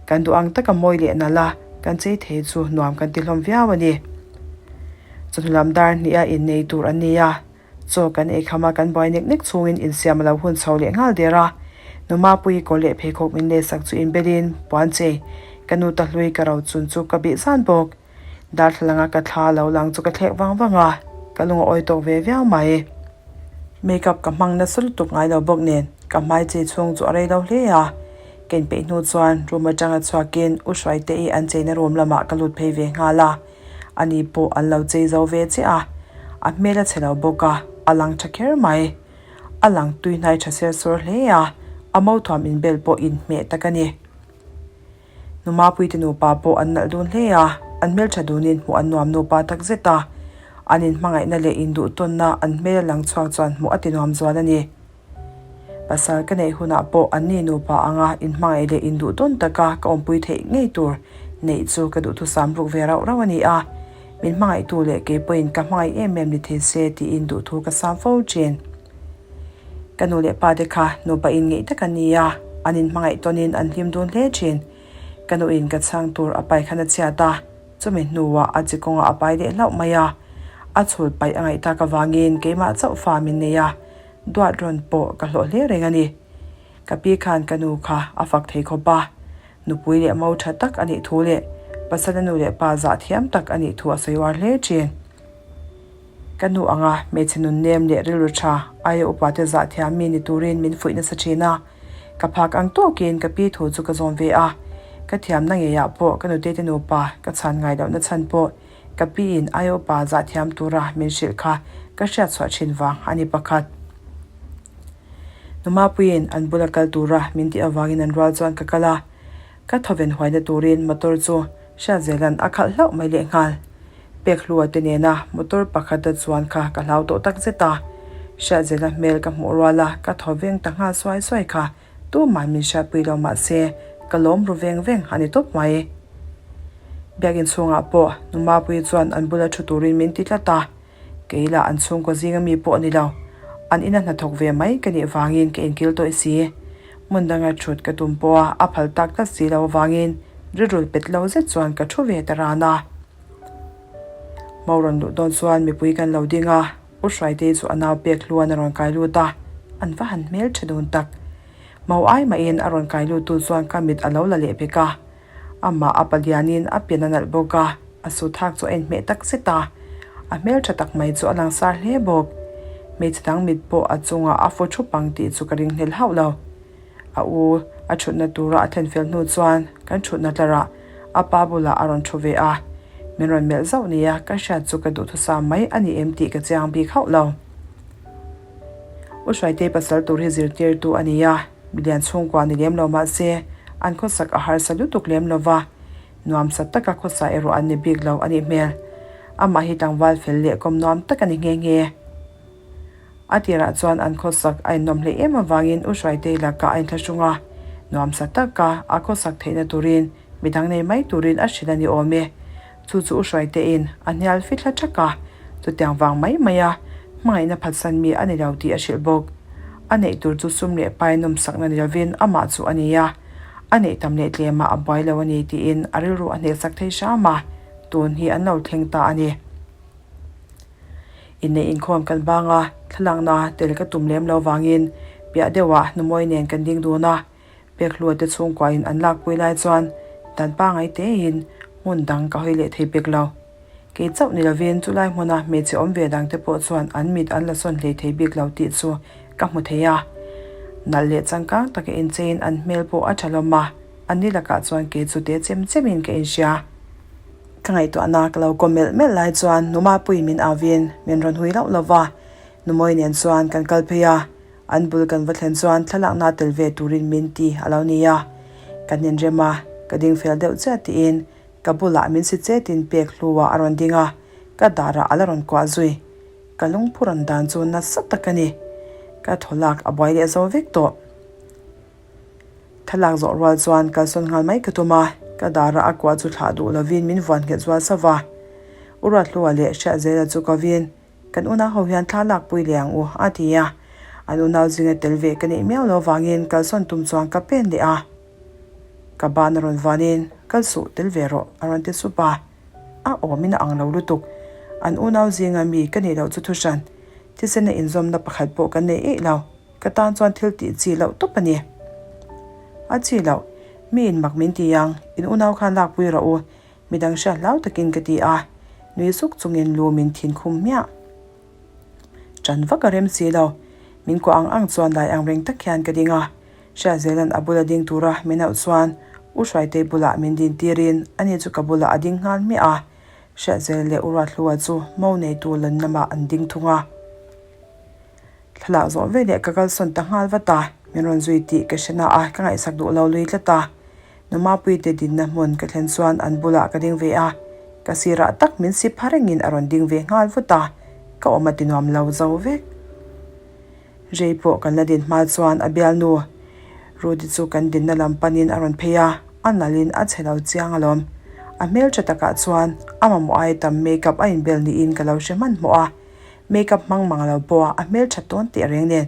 kan duh ang taka mawi leh nalh a kan chei thei chu nuam kan ti hlawm viau a ni. Chawhnu lam dar hnih a innei tur an ni a, Chaw kan ei kham a, kan buai nek nek chhungin insiam a lo hun chho leh nghal der a. Nu Mapuii kawr leh pheikhawk min lehsak chu inbelin puan chei ka nu ta hlui ka ro chun chu ka bih zan bawk. Darthlalanga ka thla lo lang chu ka thlek vang vang a, ka lung a awi tawk ve viau mai. Makeup ka hmang nasa lutuk ngai lo bawk nen ka hmai chei chhung chu a rei lo hle a. Ka inpeih hnu chuan room atanga chhuakin U Hruaite-i an cheina room lamah ka lut phei ve nghal a. Ani pawh an lo chei zo ve chiah a, a hmel a chhe lo bawk a, a lang tha kher mai. A lang tui hnai tha ser sawr hle a, a mothuam inbel pawh inhmeh tak a ni. Numapuite nupa pawh an nalh dun hle a, an hmeltha dunin hmuh an nuam nupa tak zet a, an inhmangaihna leh induhtawnna an hmel a lang chhuak chuan hmuh a ti nuam zual a ni. Pasal ka neih hunah pawh anni nupa anga inhmangaih leh induhtawn taka ka awmpui theih ngei tur neih chu ka duhthusam ruk ve rauh rauh a ni a, min hmangaihtu leh kei pawhin ka hmangaih em em ni thei se tiin duhthu ka sam fo thin. Ka nu leh pa te kha nupa inngeih tak an ni a, an inhmangaih tawnin an hlim dun hle thin. Ka nuin ka chhang tur a pai khan a chhiat a, chumi hnuah a chi kawngah a pai leh hlauh mai a. A chhul paih a ngaih tak avangin keimah chauh fa min nei a, duat rawn pawh ka hlawh hle reng a ni. Ka pi khan ka nu kha a fak thei khawp a, nupui leh mo tha tak a nih thu leh pasala nu leh pa zah thiam tak a nih thu a sawi uar hle thin. Ka nu anga hmeichhe nun nem leh rilru tha aia upa te zah thiam mi ni turin min fuih nasa thin a, ka phak ang tawkin ka pi thu chu ka zawm ve a, ka thiamna ngeiah pawh ka nute te nupa ka chhan ngai lohna chhan pawh ka pi in aia upa zah thiam tura min hrilh kha ka hriat chhuah thin vang a ni pakhat. Numapuiin an bula kal tura min tih avangin an rual chuan ka kal a, ka thawven huaina turin motor chu Hriatzelan a khalh hlauh mai lehnghal. Pekhlua te nena motor pakhata chuan kha ka hlau tawh tak zet a, Hriatzela hmel ka hmuh rual a ka thaw veng ta nghal suai suai kha tumah min hriatpui lo mah se ka lawm ru veng veng a ni tawp mai. Biakinn chhungah pawh Numapuii chuan an bula thu turin min ti tlat a, Kei lah an chhungkaw zinga mi pawh a ni lo. An ina hnathawk ve mai ka nih vangin ka inkil tawih si. Hmun danga thut ka tum pawh a, a phal tak tlat si lo avangin rilru pet lo zet chuan ka thu ve ta ran a. Mo rawn luh dawn chuan mipui kan lo ding a, U Hruaitei chu a nau pek hluan a rawn kai lut a, an va han hmel tha dun tak. Mo ai mahin a rawn kai lut tu chuan ka mit a lo la leh pek a. Amah a palianin a pian a nalh bawk a, a su thak chu a inhmeh tak zet a. A hmeltha tak mai chu a langsar hle bawk. Hmeichhe dang mit pawh a chungah a fu thup ang tih chu ka ringhlel hauh lo. A u a thutna tura a thlen fel hnu chuan kan thutna tlarah a pa bulah a rawn thu ve a. Min rawn melh zauh nia ka hriat chu ka duhthusam mai a ni em tih ka chiang bik hauh lo. U Hruaitei pasal tur hi zirtirtu a ni a. Milian chhungkua ni lem lo mah se, an khawsak a harsa lutuk lem lo va, nuamsa taka khawsa erawh an ni bik lo a nih hmel. Amah hi tlangval fel leh kawm nuam tak a ni nghe nghe. A tirah chuan an khawsak a innawm hle em avangin U Hruaitei lakah a inthlahrung a, nuamsa taka a khawsak theihna turin midang nei mai turin a hrilh a ni awm e. Chu chu U Hruaiteiin a hnial fithla thak a, chutiang vang mai maia hmangaihna phatsan mi a ni lo tih a hrilh bawk. A neih tur chu sum leh pai nawmsakna ni lovin amah chu a ni a, a neih tam leh tlemah a buai lo a ni tiin a rilru a hnehsak thei hram a, tun hi an lo thleng ta a ni. Inneih inkhawm kan bang a, thlalakna tel ka tum lem lo vangin piah deuhah Numawi nen kan ding dun a, Pekhlua te chhungkuain an lakpui lai chuan dan pangai tein hmun dang ka hawi leh thei pek lo. Kei chauh ni lovin chulai hmuna hmeichhe awm ve dang te pawh chuan an mit an la sawn hlei thei bik lo tih chu ka hmu thei a. Nalh leh changkang taka incheiin an hmel pawh a tha hlawm a, an ni lakah chuan kei chu te chem chemin ka inhria. Ka ngaihtuahna ka lo kaw melh melh lai chuan Numapuii min auvin min rawn hui loh lova, Numawi nen chuan kan kal phei a. An bul kan va thlen chuan thlalakna tel ve turin min ti a lo ni a. Kan inrem a, ka ding fel deuh chiah tiin ka bulah min si chetin pek hluah a rawn ding a, ka darah a la rawn kuah zui. Ka lungphu rawn dan chu nasa tak a ni. Ka thaw lak a buai leh zo vek tawh. Thlalak zawh rual chuan kalsawn nghal mai ka tum a, ka darah a kuah chu thlah duh lovin min vuan nghet zual sauh va. U Ruathlua leh Hriatzela chu ka vin. Kan unau ho hian thla lakpui leh ang u, a ti a. An unau zinga tel ve ka neih miau lo vangin kalsawn tum chuan ka pen leh a. Ka ban a rawn vanin, Kal suh, tel ve rawh, a rawn ti sup a. A awmin a ang lo lutuk. An unau zinga mi ka nih loh chu thuhran, thisena inzawmna pakhat pawh kan nei eih lo. Ka tan chuan thil tih chi loh tawp a ni. A chi loh, mi in mak min ti ang, in unau khan lakpui rawh u, Midang hriat hlau takin ka ti a, nui suk chungin lu min thin khum hmiah. Ṭan vak a rem si lo. Min kuah ang ang chuan lai ang reng tak hian ka ding a. Hriatzelan a bula ding tura min auh chuan U Hruaitei bulah min din tirin ani chu ka bulah a ding nghal hmiah a. Hriatzel leh U Ruathlua chu mo neitu lan lamah an ding thung a. Thlalak zawh veleh ka kalsawn ta nghal vat a, min rawn zui tih ka hre na a, ka ngaihsak duh lo lui tlat a. Numapuite dinna hmun ka thlen chuan an bulah ka ding ve a, ka sirah tak min si pha rengin a rawn ding ve nghal vut a, ka awm a ti nuam lo zo vek. Rei pawh kan la din hma chuan a bialnu Rudy chu kan dinna lam panin a rawn phei a, a nalhin a chhe lo chiang alawm. A hmeltha takah chuan a mamawh ai tam makeup a inbel niin ka lo hre hmanhmawh a, makeup hmang mang lo pawha a hmeltha tawn teh reng nen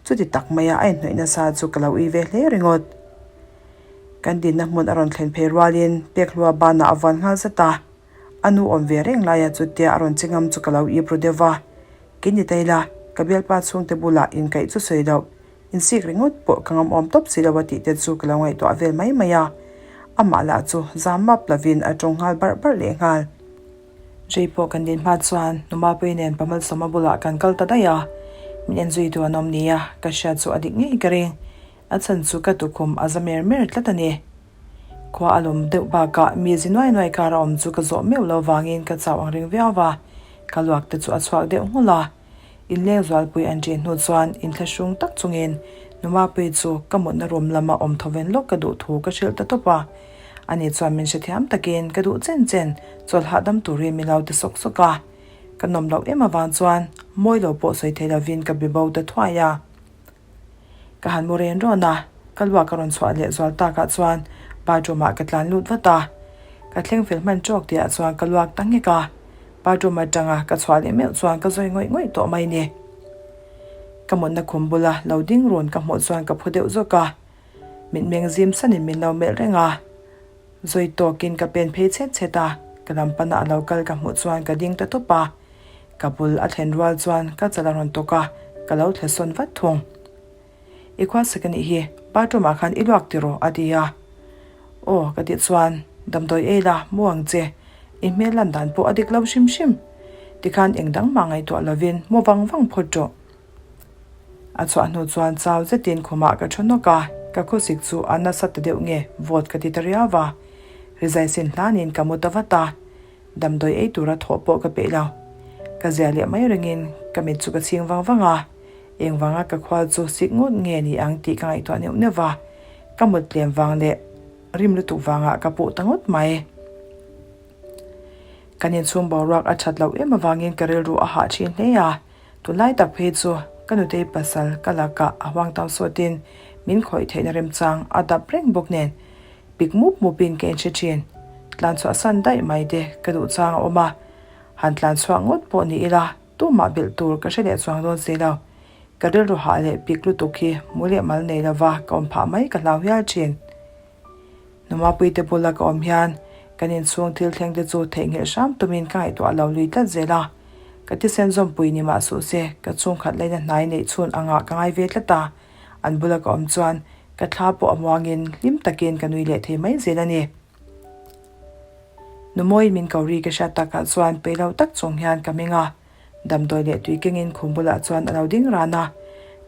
chuti tak maia a inhnawih nasa chu ka lo ui ve hle ringawt. Kan dinna hmun a rawn thlen phei rualin Pekhlua banah a vuan nghal zat a, a nu awm ve reng laia chutia a rawn che ngam chu ka lo ip ru deuh va. Kei ni ta ila, ka bialpa chhungte bulah inkaih chu sawi loh, insik ringawt pawh ka ngam awm tawp si lo a tih te chu ka lo ngaihtuah vel mai mai a, amah lah chu zam map lovin a tawng nghal barh barh lehnghal. Rei pawh kan din hma chuan Numapui nen Pamalsawma bulah kan kal ta daih a, min enzui tu an awm nia ka hriat chu a dik ngei ka ring. A chhan chu ka tukhum a za mer mer tlat a ni. Khua a lawm deuh bakah mi zi nuai nuai kar a awm chu ka zawh meuh lo vangin ka chau ang ring viau va, ka luak te chu a chhuak deuh nghulh a. Inleng zualpui an ṭin hnu chuan inthlahrung tak chungin Numapui chu ka mutna room lama awm thawven lawk ka duh thu ka hrilh ta tawp a. Ani chuan min hrethiam takin ka duh chen chen chawlh hahdam turin min lo ti sawk sawk a. Ka nawm loh em avang chuan mawi lo pawh sawi thei lovin ka be bo ta thuai a. Ka han mu ren rawn a, ka luak a rawn chhuah leh zual takah chuan bathroom ah ka tlan lut vat a. Ka thleng fel hman tawk tihah chuan ka luak ta nghek a, bathroom atanga ka chhuah leh meuh chuan ka zawi ngawih ngawih tawh mai ni. Ka mutna khum bula lo ding run ka hmuh chuan ka phu deuh zawk a, mitmeng zim sanin min lo melh reng a. Zawi tawkin ka pen phei chhet chhet a, ka lam pana a lo kal ka hmuh chuan ka ding ta tawp a. Ka bul a thlen rual chuan ka chal a rawn tawk a, ka lo thle sawn vat thung. I khualsak a nih hi, bathroom ah khan i luak tiraw a ti a. Aw ka tih chuan, damdawi ei la, mu ang che, i hmel lan dan pawh a dik lo hrim hrim. Tikhan eng dang mah ngaihtuah lovin mu vang vang phawt rawh. A chhuah hnu chuan chau zetin khumah ka thu nawk a, ka khawsik chu a nasa ta deuh nge vawt ka ti ta riau va. Rizai sin hlanin ka mu ta vat a, damdawi ei tura thawh pawh ka peih lo. Ka zia leh mai ringin ka mit chu ka chhing vang vang a, engvanga ka khual chu sik ngawt nge ni ang tih ka ngaihtuah neuh neuh va, ka mut tlem vang leh rim lutuk vangah ka puh ta ngawt mai. Kan inchhung boruak a that loh em avangin ka rilru a hah thin hle a, tunlai tak phei chu ka nutei pasal ka lakah a huangtau sawtin min khawih theihna remchang a dap reng bawk nen pik mup mupin ka inhre thin. Tlan chhuah san daih mai te ka duh chang a awm a, han tlan chhuah ngawt pawh ni ila tumah belh tur ka hre leh chuang dawn si lo. Ka rilru hah leh pik lutuk hi mu leh mal nei lova ka awm phah mai ka hlau hial thin. Numapuite bula ka awm hian kan inchhung thil thleng te chu theihnghilh hram tumin ka ngaihtuah lo lui tlat zel a. Ka thisen zawmpui ni mah suh se, ka chhungkhat laina hnai neih chhun angah ka ngai ve tlat a. An bula ka awm chuan ka thla pawh a muangin hlim takin ka nui leh thei mai zel a ni. Numawiin min ko ri ka hriat takah chuan peihlo tak chung hian ka meng a. Damdawi leh tui kengin khum bulah chuan a lo ding ran a,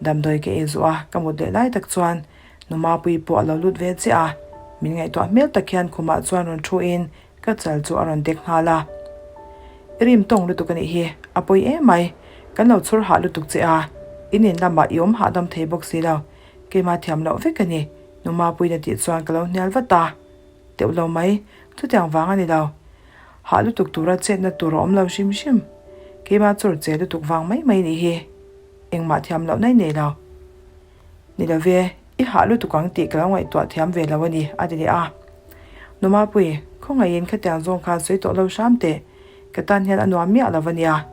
damdawi ka ei zuah a, ka mut leh lai tak chuan nu Mapuii pawh a lo lut ve chiah a, min ngaihtuah hmel tak hian khumah chuan rawn thu in ka chal chu a rawn dek nghal a. I rim tawng lutuk a nih hi, a pawi em mai, kan lo chhur hah lutuk che a, in in lamah i awm hahdam thei bawk si lo, keimah thiam loh vek a ni, nu Mapuiin a tih chuan ka lo hnial vat a. Teuh lo mai, chutiang vang a ni lo. Hah lutuk tura chetna tur a awm lo hrim hrim. Keimah chawr che lutuk vang mai mai nih hi. Engmah thiam loh nai nei lo. Ni lo ve, i hah lutuk ang tih ka lo ngaihtuah thiam ve lo a ni, a ti leh a. Numapui, khawngaihin khatiang zawng khan sawi tawh lo hram teh. Ka tan hian a nuam miah lo a nia.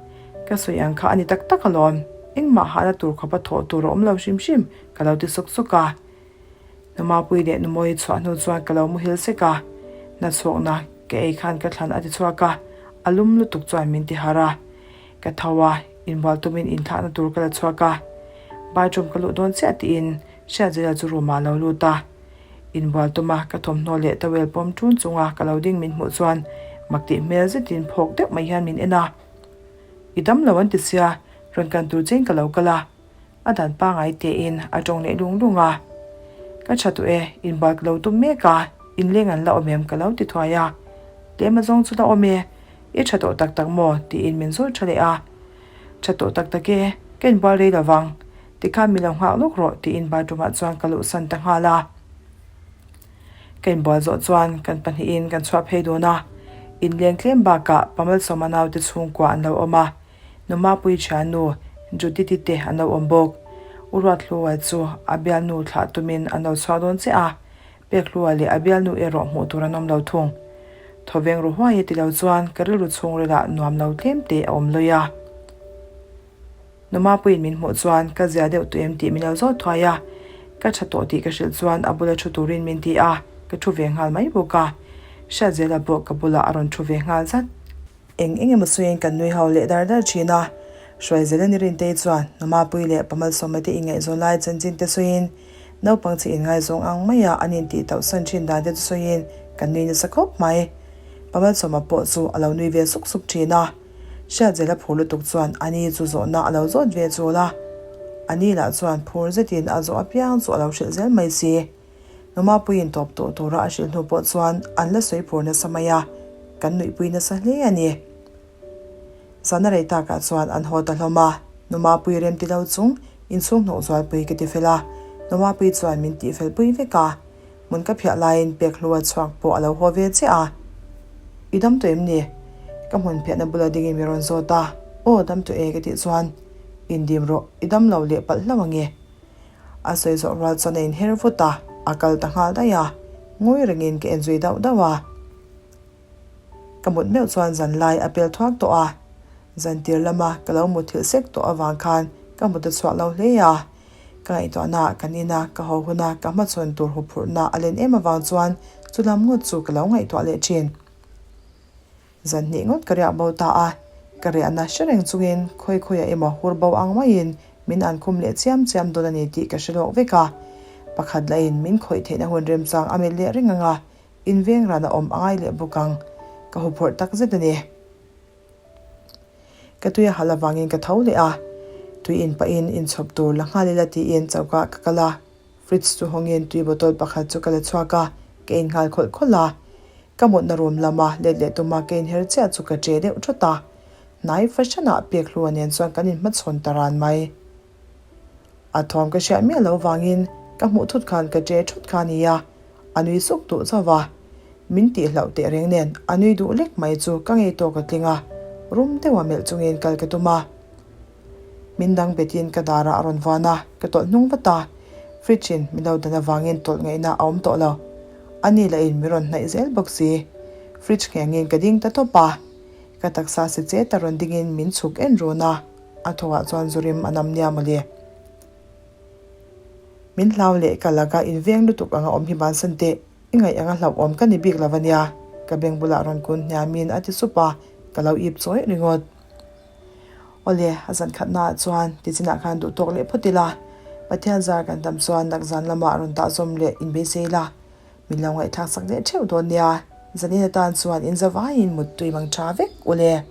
Ka sawi ang kha a ni tak tak alawm. Engmah hahna tur khawpa thawh tur a awm lo hrim hrim, ka lo ti sawk sawk a. Numapui leh Numawi chhuah hnu chuan ka lo muhil sek a, nachhawkna ka ei khan ka thlan a ti chhuak a, a lum lutuk chuan min ti harh a. Ka tho a, inbual tumin inthlahna tur ka la chhuak a. Bathroom ka luh dawn chiah tiin Hriatzela chu room ah a lo lut a. Inbual tuma ka thawmhnaw leh towel pawm ṭun chunga ka lo ding min hmuh chuan mak tih hmel zetin phawk deuh mai hian min en a. I dam lo an ti sia, rawn kan tur chein ka lo kal a. A dan pangai tein a tawng leh lung lung a. Ka tha duh e, inbual ka lo tum mek a, inleng an la awm em ka lo ti thuai a. Tlem a zawng chu la awm e, i tha tawh tak tak maw? tiin min zawt tha leh a. Tha tawh tak tak e, ka inbual rei lo vang, tikhan min lo nghak lawk rawh tiin bathroom ah chuan ka luhsan ta nghal a. Ka inbual zawh chuan kan pahnihin kan chhuah phei dun a, inleng tlem bakah Pamalsawma naute chhungkua an lo awm a, Numapui thiannu Judith-i te an lo awm bawk. U Ruathlua chu a bialnu thlah tumin an lo chhuak dawn chiah a, Pekhlua leh a bialnu erawh hmuh tur an awm lo thung. Thawveng ru huai e ti lo chuan ka rilru chhungrilah nuam lo tlem te a awm lawih a. Numapuiin min hmuh chuan ka zia deuh tawh em tih min lo zawt thuai a, ka tha tawh tih ka hrilh chuan a bula thu turin min ti a, ka thu ve nghal mai bawk a. Hriatzela pawh ka bulah a rawn thu ve nghal zat. Eng eng emaw sawiin kan nui ho leh dar dar thin a, Hruaizela ni Rintei chuan Numapui leh Pamalsawma te inngaihzawn lai chanchin te sawiin naupang chhe inngaizawng ang maia an intih tauhsan thin dan te chu sawiin kan nui nasa khawp mai. Pamalsawma pawh chu a lo nui ve suk suk thin a. Hriatzela phur lutuk chuan ani chu zawhna a lo zawt ve chul a, ani lah chuan phur zetin a zawh apiang chu a lo hrilh zel mai si. Numapuiin tawp tawh tura a hrilh hnu pawh chuan an la sawi phur nasa mai a, kan nuihpui nasa hle a ni. Zana rei takah chuan an haw ta hlawm a, Numapui rem ti lo chung inchhung hnawh zualpui ka ti fel a, Numapui chuan min tihfelpui vek a. Hmun ka phiah laiin pek hlua chhuak pawh a lo haw ve chiah a. I dam tawh em ni? Ka hmun phiahna bula dingin mi rawn zawt a, Aw dam tawh e ka tih chuan, Indim rawh, i dam lo leh palh hlauh ange. A sawi zawh rual chuan a inher vut a, a kal ta nghal daih a, ngawi rengin ka en zui dauh dauh a. Ka mut meuh chuan zan lai a pel thuak tawh a, zan tir lama ka lo muthilh sek tawh avang khan ka mut a chhuah lo hle a. Ka ngaihtuahnaah kan ina ka haw huna ka hmachhawn tur huphurhna a len em avang chuan chu lam ngawt chu ka lo ngaihtuah leh thin. Zan hnih ngawt ka riah bo ta a, ka riahna hre reng chungin khawi khawiah emaw hur bo ang maiin min an khum leh chiam chiam dawn a ni tih ka hre lawk vek a. Pakhat lahin min khawih theihna hun remchang a melh leh reng ang a, inveng ran a awm a ngai leh bawk ang. Ka huphurh tak zet a ni. Ka tui a hal avangin ka tho leh a, tui in pahin inchhawp tur la nghal ila tiin choka ka kal a, fridge chu hawngin tui bottle pakhat chu ka la chhuak a, ka in nghal khawlh khawlh a. Ka mutna room lama let leh tuma ka inher chiah chu ka che deuh thawt a, hnai fahranah Pekhlua nen chuan kan inhmachhawn ta ran mai. A thawm ka hriat miah lo vangin ka hmuh thut khan ka che thut kha a nia, a nui suk duh chauh va. Min tih hlauh teh reng nen a nui duh lek mai chu ka ngei tawk a tling a, rum deuha melh chungin kal ka tum a. Min dang betin ka darah a rawn vuan a, ka tawlh hnung vat a. Fridge in min lo dan avangin tawlh ngaihna a awm tawh lo. A ni lahin min rawn hnaih zel bawk si. Fridge nghengin ka ding ta tawp a. Ka taksa si chet a rawn dingin min chhuk en run a. A thawhah chuan Zurim a nam nia mawle. Min hlau leh ka laka inveng lutuk anga awm hi bansan teh, i ngaih anga hlauhawm ka ni bik lo a nia, ka beng bulah rawn kun hniamin a ti sup a, ka lo ip chawih ringawt. Awle, a zan khatnaah chuan tichinah khan duh tawk leh phawt ila, Pathian zar kan tam chuan nak zan lamah rawn dah zawm leh inbeisei la, min lo ngaihthlak sak leh theuh dawn nia, zanin atan chuan inzavaiin muttui mang tha vek ule.